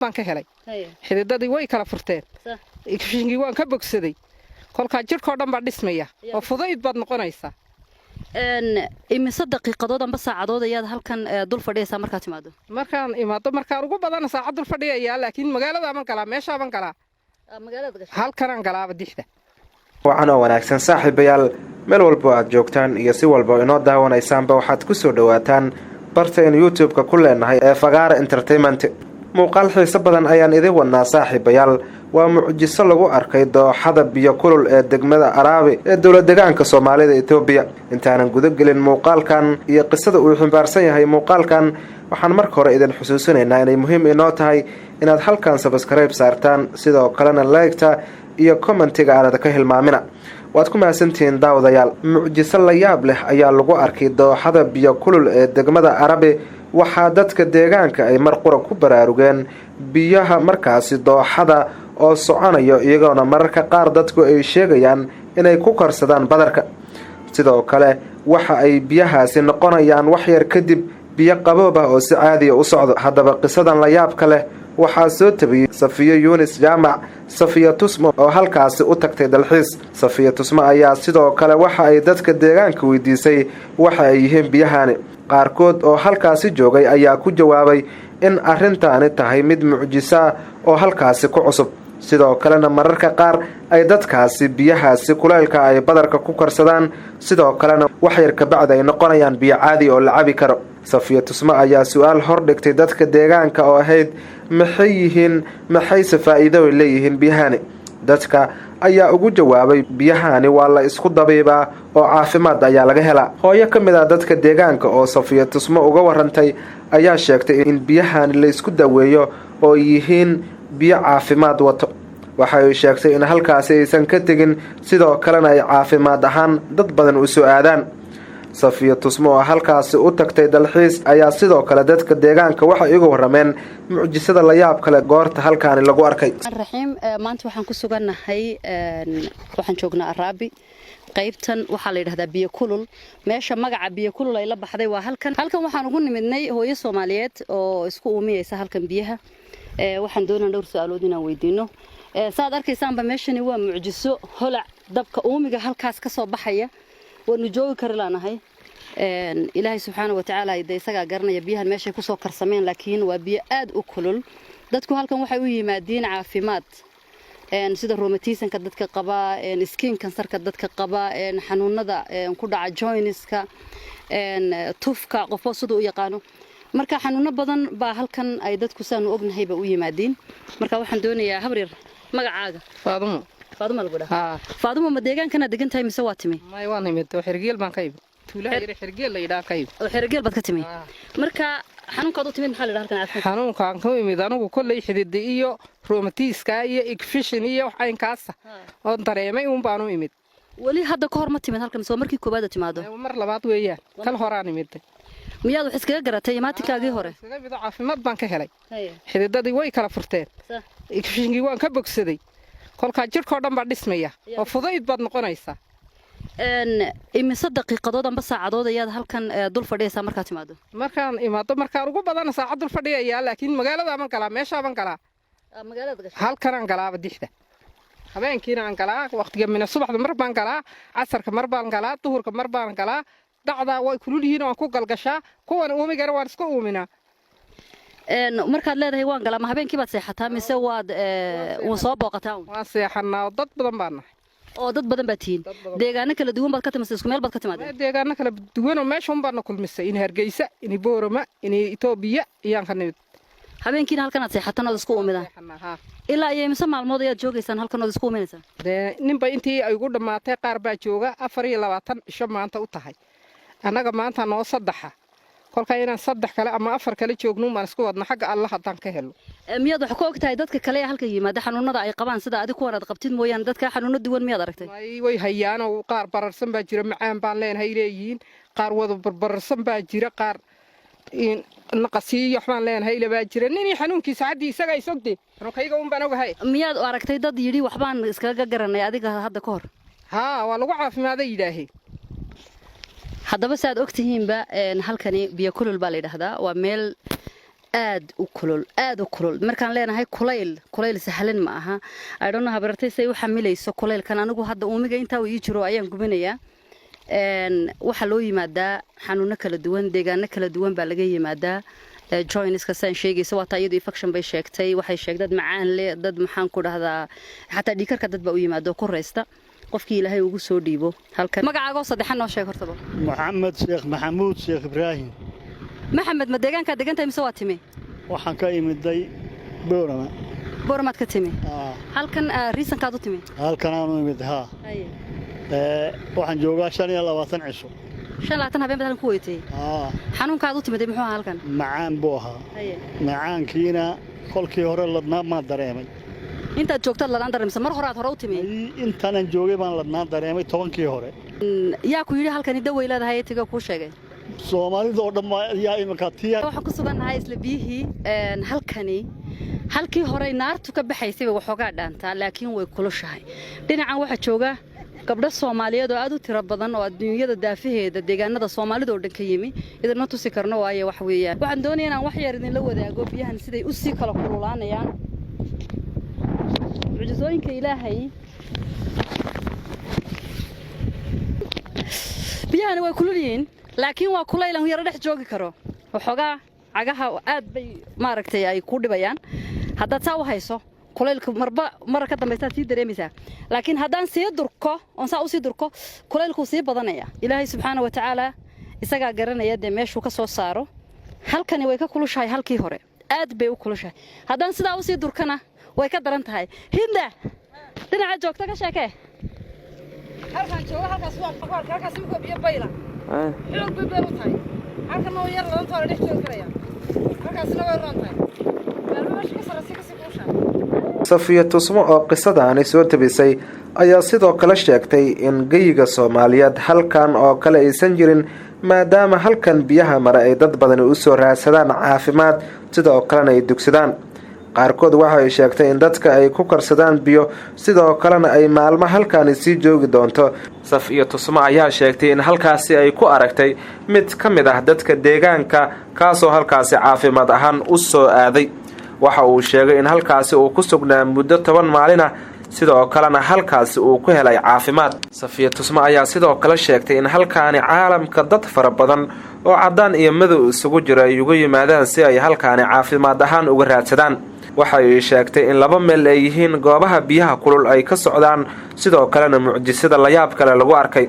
Baan ka helay. Xididadii way kala furteen, infekshinkii waan ka bogsaday. Kolkaa jidhkoo dhan baa dhismaya oo fudayd baad noqonaysaa. Imise daqiiqadood amba saacadood ayaad halkan dul fadhiyaysaa markaad timaado? Markaan imaado, markaan ugu badana saacad dul fadhiyayaa, laakiin magaaladaaban galaa, meeshaaban galaa, halkanaan galaaba dixda. Wacan oo wanaagsan, saaxiibayaal, meel walbo aad joogtaan iyo si walba inoo daawanaysaanba, waxaad ku soo dhowaataan bartaynu YouTube-ka ku leenahay ee Fagaara Entertainment. Muuqaal xiiso badan ayaan idin wadnaa, saaxiibayaal. Waa mucjiso lagu arkay dooxada biyo kulul ee degmada Araabi ee dowlad degaanka Soomaalida Etoobiya. Intaanan guda gelin muuqaalkan iyo qisada uu ximbaarsan yahay muuqaalkan, waxaan marka hore idin xusuusinaynaa inay muhiim inoo tahay inaad halkan subscribe saartaan, sidoo kalena like-ta iyo comment-iga aanad ka hilmaamina. Waad ku mahadsantihiin, daawadayaal. Mucjiso la yaab leh ayaa lagu arkay dooxada biyo kulul ee degmada Arabi. Waxaa dadka deegaanka ay mar qura ku baraarugeen biyaha markaasi dooxada oo soconayo, iyagoona mararka qaar dadku ay sheegayaan inay ku karsadaan badarka. Sidoo kale waxa ay biyahaasi noqonayaan wax yar kadib biyo qaboob ah oo si caadiya u socdo. Haddaba, qisadan la yaabka leh waxaa soo tabiyey Safiyo Yunis Jaamac, Safiya Tusmo, oo halkaasi u tagtay dalxiis. Safiya Tusmo ayaa sidoo kale waxa ay dadka deegaanka weydiisay waxa ay yihiin biyahani. Qaarkood oo halkaasi joogay ayaa ku jawaabay in arrintaani tahay mid mucjisa oo halkaasi ku cusub, sidoo kalena mararka qaar ay dadkaasi biyahaasi kuleylka ay badarka ku karsadaan, sidoo kalena wax yar kabacdi ay noqonayaan biyo caadi oo la cabi karo. Safiya Tusmo ayaa su-aal hor dhigtay dadka deegaanka oo ahayd: maxay yihiin, maxayse faa'iido ay leeyihiin biyahani? Dadka ayaa ugu jawaabay: biyahani waa la isku dabiibaa oo caafimaad ayaa laga helaa. Hooyo ka mid ah dadka deegaanka oo Safiya Tusmo uga warantay ayaa sheegtay in biyahani la isku daweeyo oo yihiin biyo caafimaad wato. Waxa ay sheegtay in halkaasi aysan ka tegin, sidoo kalena ay caafimaad ahaan dad badan u soo aadaan. Safiya Tusmo oo halkaasi u tagtay dalxiis ayaa sidoo kale dadka deegaanka waxay iga warameen mucjisada la yaab kale goorta halkaani lagu arkay. Raxiim, maanta waxaan ku sugannahay, waxaan joognaa Araabi. Qaybtan waxaa la yidhahdaa Biyo Kulul. Meesha magaca Biyo Kulul ay la baxday waa halkan. Halkan waxaan ugu nimidnay hooyo Soomaaliyeed oo isku uumiyeysa halkan biyaha. Waxaan doonaa dhowr su-aalood inaan weydiino. Saad arkaysaanba, meeshani waa mucjiso. Holac dabka uumiga halkaas ka soo baxaya waanu joogi kari laanahay. Ilaahay subxaana wa tacaala de isagaa garanaya biyahan meeshay kusoo karsameen, laakiin waa biyo aad u kulul. Dadku halkan waxay u yimaadiin caafimaad, sida rheumatism-ka dadka qaba, skin kansarka dadka qaba, xanuunada ku dhaca joints-ka, tufka, qofo siduu u yaqaano. Marka xanuuno badan baa halkan ay dadku saanu ognahayba u yimaadiin. Marka waxaan doonayaa, habryar, magacaaga? Faadumo. Faadumo lagu dhaha. Faadumo, ma deegaankanaad degan tahay mise waa timi? May, waan imid oo Xergeel baan ka imid, tuulaha yare Xergeel la yidhaha ka imid. Oo Xergeel baad ka timi. Marka xanuunkaad u timid maxaa la yidhaha halkan caafimaad? Xanuunkaan ku imid anigu kolley xidida iyo rheumatism-ka iyo infekshin iyo wax caynkaasa oon dareemay uun baan u imid. Weli hadda ka hor ma timid halkan mise waa markii koowaad aad timaado? Mar labaad weeyaan, kal horaan imiday. Miyaad wax iskaga garatay imaatinkaagii hore? Iskaga mido, caafimaad baan ka helay. Xididadii way kala furteen, infekshinkii waan ka bogsaday. Kolkaa jidhkoo dhan baa dhismaya oo fudayd baad noqonaysaa. Imise daqiiqadood amba saacadood ayaad halkan dul fadhiyaysaa markaad timaado? Markaan imaado, markaan ugu badana saacad dul fadhiyayaa, laakiin magaaladaaban galaa, meeshaaban galaa, halkanaan galaaba dixda. Habeenkiina aan galaa, waqtiga mina subaxda mar baan galaa, casarka mar baan galaa, duhurka mar baan galaa. Dacdaa way kulul yihiin, waan ku galgashaa. Kuwan uumigana waan isku uuminaa. Markaad leedahay waan galaa, ma habeenkii baad seexataa mise waad soo booqataa un? Waan seexanaa oo dad badan baan nahay. Oo dad badan baad tihiin? Dad badan. Deegaano kala duwan baad ka timisay, isku meel baad ka timaadeen? Deegaano kala duwanoo meesha un baana kulmisay, in Hargeysa, in Boorama, in Itoobiya iyaan ka nimid. Habeenkiina halkan aad seexatan ood isku uumidaan? Seexanaa, haa. Ilaa iyo imise maalmood ayaad joogaysaan halkan ood isku uuminaysaan? Dee ninba intii ay ugu dhammaatay. Qaar baa jooga 24 cisho. Maanta u tahay annaga, maanta noo saddexa. Kolkaa inaan saddex kale ama afar kale joogno baan isku wadna, xagga Alla haddaan ka helo. Miyaad wax ka og tahay dadka kale ee halka yimaada xanuunada ay qabaan, sida adig kuwan aad qabtid mooyaane, dadka xanuuno duwan miyaad aragtay? Way hayaanoo qaar bararsan baa jira, macaan baan leenahay leeyihiin. Qaar wada barbararsan baa jira, qaar naqasiiyo waxbaan leenahay baa jira. Ninii xanuunkiisa haddii isaga isogde, xanuunkayga un baan ogahay. Miyaad aragtay dad yidhi waxbaan iskaga garanay adiga hadda ka hor? Haa, waa lagu caafimaaday yidhaaheen. Haddaba, si aad og tihiinba, halkani Biyo Kulul baa la yidhaahdaa. Waa meel Aad u kulul, aad u kulul. Markaan leenahay kulayl, kulayl sahlan ma aha. Idhono habartay say u xamilayso kulaylkan. Anigu hadda uumiga intaa uu ii jiro ayaan gubinayaa. Waxaa loo yimaadaa xanuuno kala duwan, deegaano kala duwan baa laga yimaadaa. Joints-ka saan sheegaysa, waa taa iyadu infection bay sheegtay. Waxay sheegtay dad macaan leh, dad, maxaan ku dhahdaa, xataa dhiikarka dad baa u yimaado ku raysta, qofkii Ilaahay ugu soo dhiibo halkan. Magacaagoo saddexan noo sheeg hortaba. Maxamed Sheekh Maxamuud Sheekh Ibraahim. Maxamed, ma deegaankaa degan tahay mise waa timi? Waxaan ka imiday Boorama. Booramaad ka timi halkan? Reason-kaad u timi? Halkanaanu imid, haa. Waxaan joogaa 25 cisho. 25 habeen baad halkan ku weytay? Xanuunkaad u timiday muxuu ahaa halkan? Macaan buu ahaa. Macaankiina kolkii hore ladnaan maan dareemay. Intaad joogtaad ladnaan dareemsa? Mar horaad hore u timi? Intaanaan joogay baan ladnaan dareemay, 10-kii hore. Yaa ku yidhi halkani daway leedahay tiga kuu sheegay? Soomaalida oo dhan yaa iminka tiya. Waxaan ku sugannahay isla biyihii. Halkani halkii horey naartu ka baxaysay bay waxoogaa dhaantaa, laakiin way kulushahay. Dhinacan waxaa jooga gabdho Soomaaliyeed oo aad u tiro badan oo adduunyada daafaheeda, deegaanada Soomaalida oo dhan ka yimi. Idinma tusi karno, waayo wax weeyaan. Waxaan doonaya inaan wax yar idinla wadaago biyahan siday u sii kala kululaanayaan, mucjisooyinka Ilaahay. Biyahani way kulul yihiin, laakiin waa kulayl aan yaro dhex joogi karo. Waxoogaa cagaha aad bay, maaragtay, ay ku dhibayaan. Haddaad saa u hayso, kulaylka marba mara ka dambaysaad sii dareemaysaa, laakiin haddaan sii durko oon saa usii durko, kulaylkuu sii badanaya. Ilaahay subxaana wa tacaala isagaa garanaya dee meeshuu ka soo saaro. Halkani way ka kulushahay halkii hore, aad bay u kulushahay. Haddaan sidaa usii durkana, way ka daran tahay. Hinda, dhinaca joogta ka sheekee. Halkaan jooga, halkaas waa arka, halkaas imika biyo bayla xoog bay beel u tahay. Halkan oo yar ladanta la dhex joogi karaya, halkaasna way roon tahay. Maalmo meesha ka sarraysa kasii kulushaa. Safiya Tusmo oo qisadaani soo tabisay ayaa sidoo kale sheegtay in geyiga Soomaaliyeed halkan oo kale aysan jirin, maadaama halkan biyaha mare ay dad badani usoo raadsadaan caafimaad, sidoo kalena ay dugsadaan qaarkood. Waxa ay sheegtay in dadka ay ku karsadaan biyo, sidoo kalena ay maalmo halkaani sii joogi doonto. Safiya Tusmo ayaa sheegtay in halkaasi ay ku aragtay mid ka mid ah dadka deegaanka, kaasoo halkaasi caafimaad ahaan u soo aaday. Waxa uu sheegay in halkaasi uu ku sugnaa muddo 10 maalin ah, sidoo kalena halkaasi uu ku helay caafimaad. Safiya Tusmo ayaa sidoo kale sheegtay in halkaani caalamka dad fara badan oo caddaan iyo madow isugu jira ay uga yimaadaan si ay halkaani caafimaad ahaan uga raadsadaan. Waxa ay sheegtay in laba meel ay yihiin goobaha biyaha kulul ay ka socdaan, sidoo kalena mucjisada layaab kale lagu arkay.